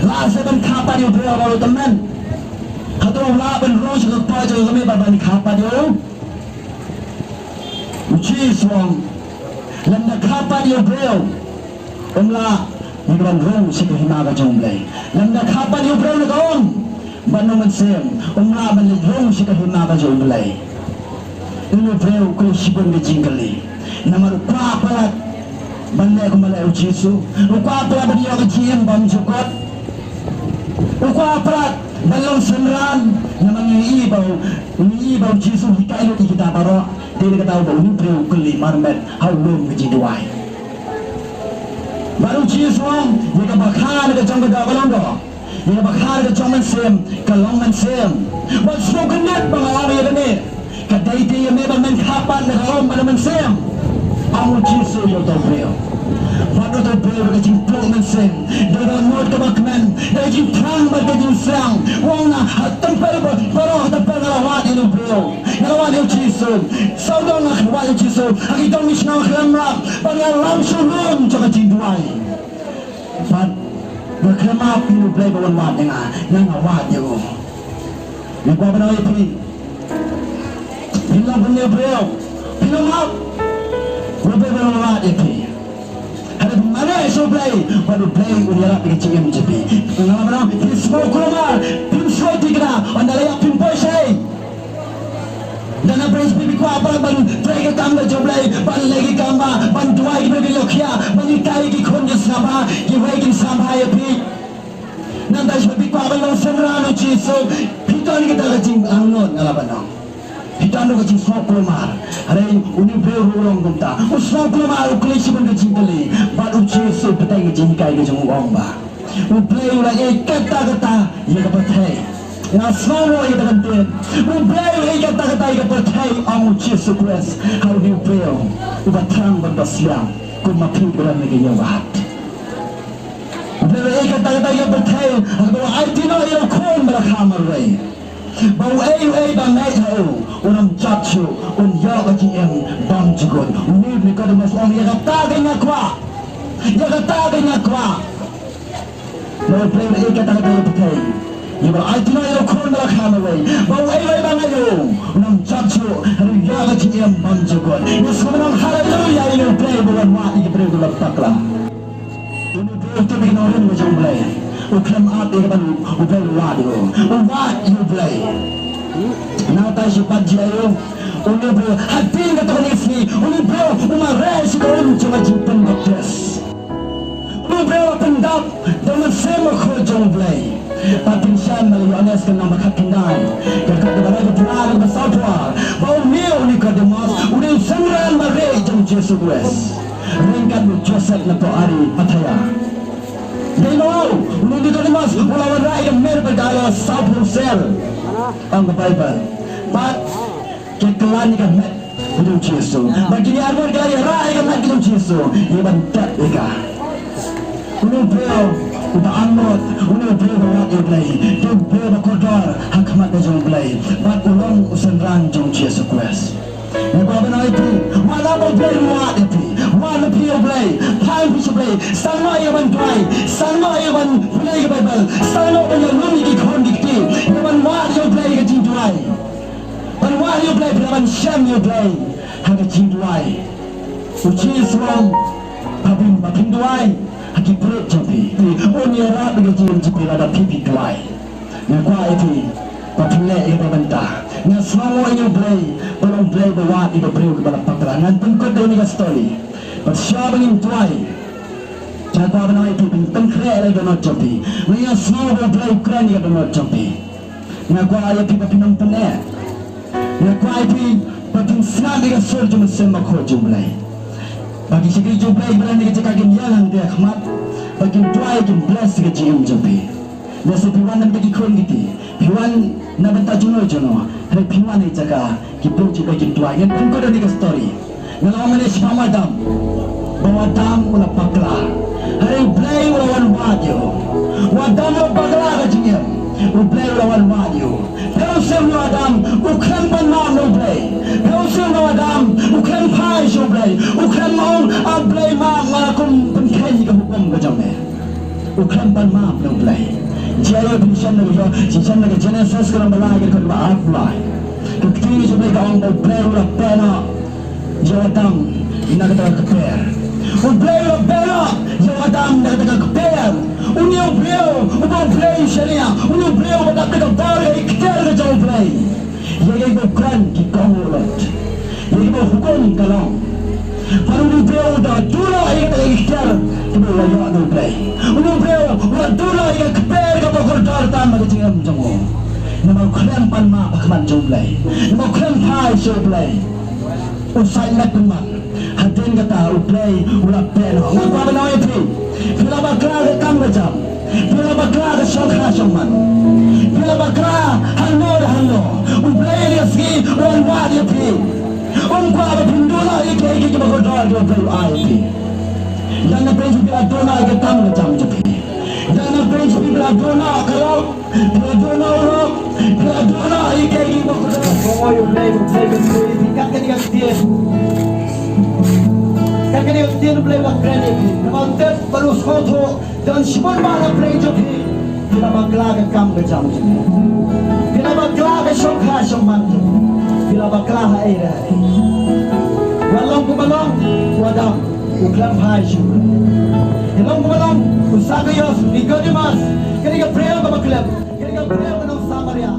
Lah seh ban kha pat ïa u briew baroh tymmen. Hato u lah ban rung sha ka kpoh jong ka kmie bad ban kha pat ïa u? U Jisu u ong, lymda kha pat ïa u briew, um lah ïa ka ban rung sha ka hima ka jong U Blei. Lymda kha pat ïa u briew na ka um bad na u mynsiem, um lah ban leit rung sha ka hima ka jong U Blei. Une u briew u kylli shibun ka jingkylli. Namar u kwah palat ban leh kumba leh u Jisu. U kwah palat ban ïoh ka jingim bymjukut. U kwah palat ban long synran. Namar ngi ïohi ba u, ngi ïohi ba u Jisu u hikai lut ïa kita baroh. Dei na kata ba une u briew u kylli marmet ha u lum ka jingduwai. Bad u Jisu u ong, ïa kaba kha na ka jong ka doh ka long doh. Ïa kaba kha na ka jong mynsiem ka long mynsiem. Wat sngewkynduh ba nga ong ïa kane. Ka dei te ïa me ba men kha pat na ka um bad na mynsiem, ong u Jisu ïa uta u briew. Bad uta u briew da ka jingpluh mynsiem, da ka dohnud kaba kmen, da ka jingthrang bad ka jingsneng, u ong, ha tempyl ba, baroh ha tempyl nga la wad ïa une u briew, nga la wad ïa u Jisu. Sawdong nga la wad ïa u Jisu ha ki dong ki shnong khlem rap, bad nga lam sha u lum jong ka jingduwai. Bad nga khlem ap ïa u Blei ba un wad ïa nga, nga, nga wad ïa u. Nga kwah ban ong ïa phi, phin long kumne u briew, phin long ap ïa u Blei ba un wad ïa phi. Hynrei phin mareh sha u Blei bad u Blei un ïarap ïa ka jingim jong phi. Nga kwah ban ong, phin sngewkhia, phin sngewthikna, ynda la ïap phin poi shaei? Lada phi kwah palat ban trei ka kam ka jong u Blei, ban leh ki kam bah, ban duwai ïa ki briew ki ïoh khiah, ban hikai ïa ki khun kin sngap bha, kiwei kin sngap bha ïa phi. Lada phi kwah ban long synran u Jisu, phi don kita ka jingangnud, nga la ban ong. Phi don ruh ka jingsngewkulmar. Hynrei une u briew ruh u long kumta. U sngewkulmar, u kylli shibun ka jingkylli. Bad u Jisu u pynbteng ka jinghikai ka jong u, u ong ba, U Blei u la ïeit katta katta ïa ka pyrthei. Nga sngewnguh ïa kata ka ktien. U Blei u la ïeit katta katta ïa ka pyrthei, ong u Jisu Khrist ha une u briew uba thrang bad uba sliang kum ma phi ba don ha kane ka ïing. U Blei u la ïeit katta katta ïa ka pyrthei, haba u aiti noh ïa u khun ba la kha marwei, ba uei uei ba ngeit ha u un ym jot shuh, un ïoh ka jingim bymjukut. Une u Nikodemus u ong, ïa kata keiñ nga kwah. Ïa kata keiñ nga kwah. Ba U Blei u la ïeit katta katta ïa ka pyrthei, ïa ba la aiti noh ïa u khun ba la kha marwei, ba uei uei ba ngeit ha u un ym jot shuh, hynrei un ïoh ka jingim bymjukut. Ngi sngewbha ban ong haleluya ïa U Blei ba u wan wad ïa ki briew kiba la bakla. Une u briew u tip ïa ka nongrim ka jong U Blei. U khlem ap ïa kaba U Blei u wad ïa u. U wad ïa U Blei. Nangta shi pat jia ïa u, une u briew, hadien kata ka sngi, une u briew u mareh sha ka um jong ka jingpynbaptis. Une u briew u la pyndap da u Mynsiem Bakhuid jong U Blei. Bad phin shem na ka Ïoannis ka lynnong ba khatkhyndai, ka dkhot kaba lai, ka phra, ka sawphew ar, ba une u Nikodemus u dei u synran mareh jong u Jisu Khrist. Ryngkat bad u Joseph na pdeng Arimathea. Dei ma u, une u Nikodemus u la wanrah ïa ka mir ba ka la sawphew sel, ong ka Baibl. Bad ki kylla ïa ka met ka jong u Jisu. Bad kine arngut ki la ïa rah ïa ka met ka jong u Jisu ïa ban tep ïa ka. Une u briew uba angnud, une u briew uba wad ïa U Blei, dei u briew uba kordor ha khmat ka jong U Blei. Bad u long u synran jong u Jisu Khrist. Nga kwah ban ong ïa phi, wat la ba U Blei u wad ïa phi, wat la phi ïa U Blei, phai phi sha U Blei, sdang noh ïa ban duwai, sdang noh ïa ban pule ïa ka Baibl, sdang noh ban ïalum ïa ki khun ki kti, ïa ban wad ïa U Blei ka jingduwai. Ban wad ïa U Blei, phi lah ban shem ïa U Blei ha ka jingduwai. U Jisu u ong, ba phin, ba phin duwai ha ki briew jong phi, un ïarap ïa ka jingim jong phi lada phi, phi duwai. Nga kwah ïa phi ba phin leh ïa kata ka bynta. Nga sngewnguh ïa U Blei ba u long U Blei uba wad ïa ki briew kiba la bakla. Ngan pynkut da kane ka story. Bad shuwa ba ngin duwai, nga kwah ban ong ïa phi, phin pynkhreh ïa ka dohnud jong phi. Nga sngew ba U Blei u kren ïa ka dohnud jong phi. Nga kwah ïa phi ba phin ym pyneh. Nga kwah ïa phi ba phin sngap ïa ka sur jong u Mynsiem Bakhuid jong U Blei. Ba ki shakri jong U Blei kiba don ha ka jaka kin ïeng hangta ha khmat, ba kin duwai, kin bless ïa ka jingim jong phi. Lehse phi wan na bynta ki khun ki kti, phi wan na bynta juno juno, hynrei phi wan ha ka jaka ki briew jong U Blei kin duwai. Ngan pynkut da kane ka story. Nga la ong mynne shaphang u Adam, ba u Adam u la bakla, hynrei U Blei u la wan wad ïa u. U Adam u la bakla ka jingim, U Blei u la wan wad ïa u. Phi ïohi u Adam u khlem pan map na U Blei. Phi ïohi u Adam u khlem phai sha U Blei. U khlem ong, A Blei, map nga, nga la kum pynkheiñ ïa ka hukum ka jong me. U khlem pan map na U Blei. Jia ïa phi shem na ka, shem na ka Genesis ka lynnong ba lai, ka dkhot ba arphew lai. Ka ktien ka jong U Blei ka ong ba U Blei u la peit noh ïa u Adam na kata ka kper. U Blei u la peit noh ïa u Adam na kata ka kper. Une u briew uba U Blei u shaniah, une u briew uba dap da ka bor ka ikter ka jong U Blei. Ïa kiba kren ki kohnguh lut, ïa kiba hukum ka long. Bad une u briew u la duh noh ïa kata ka ikter kaba u la ïoh na U Blei. Une u briew u la duh noh ïa ka kper kaba kordor tam ha ka jingim jong u. Namar u khlem pan map ha khmat jong U Blei, namar u khlem phai sha U Blei. U sait met pynban. Hadien kata U Blei u la peit noh. Nga kwah ban ong ïa phi, phi la bakla ka kam ka jam, phi la bakla ka shongkha shongman, phi la bakla hangno da hangno, U Blei ha kane ka sngi u wan wad ïa phi. Um kwah ba phin duh noh ïa kiei kiei kiba kordor kiba U Blei u ai ïa phi. Ïa na phi, phi la duh noh ïa ka kam ka jam jong phi. Ïa na phi, phi la duh noh ka lok. Phi la duh noh u lok, phi la duh noh ïa kiei kiei kiba kordor. Ko ïa U Blei, U Blei u kyrkhu ïa phi. Kat kane ka ktien, kat kane ka ktien U Blei ba kren ïa phi. Namar u tip bad u sngewthuh don shibun ba na pdeng jong phi. Phi la bakla ka kam ka jam jong phi. Phi la bakla ka shongkha shongman jong phi. Phi la bakla ha ei re ha ei. Wat long kumba long u Adam, u khlem phai sha U Blei. Phi long kumba long u Sakaios, Nikodemus, kane ka briew kaba khlem, kane ka briew ka nong Samaria.